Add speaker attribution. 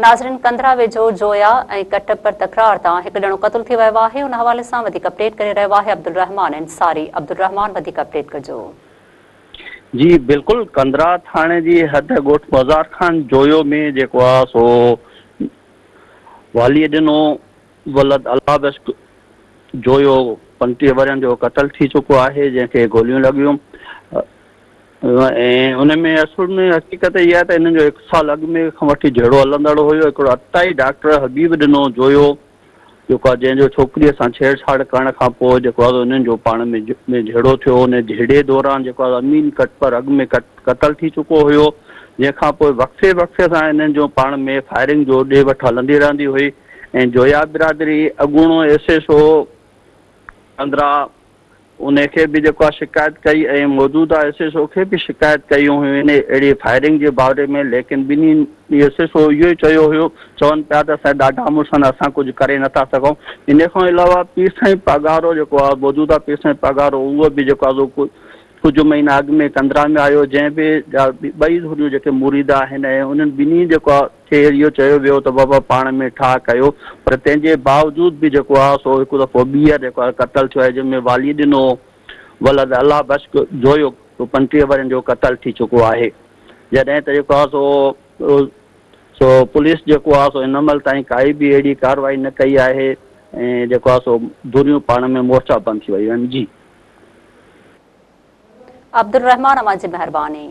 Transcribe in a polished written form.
Speaker 1: ناظرين ڪنڌرا ويجهو جويا ۽ ڪٽپر تڪرار تان هڪ ڄڻو قتل ٿي ويو آهي ان حوالي سان وڌيڪ اپڊيٽ ڪري رهيو آهي عبدالرحمان انصاري عبدالرحمان وڌيڪ اپڊيٽ ڪجو.
Speaker 2: جي بلڪل ڪنڌرا ٿاڻي جي حد ڳوٺ مزار خان جويو ۾ جيڪو آ سو والي ڏنو ولد الله بخش جويو 35 ورهين جو قتل ٿي چڪو آهي جنهن کي گوليون لڳيون ۽ ان ۾ اصل ۾ حقيقت اها آهي ته انهن جو هڪ سال اڳ ۾ کان وٺي جهيڙو هلندڙ هيو. هڪڙو عطائي ڊاڪٽر حبيب ڏنو جويو جيڪو آهي جنهن جو ڇوڪريء سان ڇيڙ ڇاڙ ڪرڻ کان پوء جيڪو آهي انهن جو پاڻ ۾ ۾ جهيڙو ٿيو. ان جهيڙي دوران جيڪو آهي امين ڪٽپر اڳ ۾ قتل ٿي چڪو هيو جنهن کان پوء وقفي وقفي سان انهن جو پاڻ ۾ فائرنگ جو ڏي وٺ هلندي رهندي هئي ۽ جويا برادري اڳوڻو ايس ايس او اندرا انهي کي به جيڪو آهي شڪايت ڪئي ۽ موجوده ايس ايس او کي به شڪايت ڪئي هيون انهي اهڙي فائرنگ جي باري ۾ ليڪن ٻنهي ايس ايس او اهو ئي چيو هيو چون پيا ته اسان ڏاڍا مڙس آهن اسان ڪجهه ڪري نٿا سگهون انهي کان علاوه پير سائين پاڳارو جيڪو آهي موجوده پير سائين پاڳارو اهو به جيڪو آهي سو ڪجهه مهينا اڳ ۾ ڪنڌرا ۾ آيو جنهن به ٻئي ڌريون جيڪي مريد آهن ۽ انهن ٻنهي جيڪو آهي کي اهو چيو ويو ته بابا پاڻ ۾ ٺاهه ڪيو پر تنهن جي باوجود به جيڪو آهي سو هڪ دفعو ٻيهر جيڪو آهي قتل ٿيو آهي جنهن ۾ والي ڏنو ولد الله بخش جويو 35 ورهين جو قتل ٿي چڪو آهي جڏهن ته جيڪو آهي سو سو پوليس جيڪو آهي سو هن مهل تائين ڪائي به اهڙي ڪارروائي نه ڪئي آهي ۽ جيڪو آهي سو ڌريون پاڻ ۾ مورچا بند ٿي ويون آهن جي.
Speaker 1: عبدالرحمان اوهان جي مهرباني.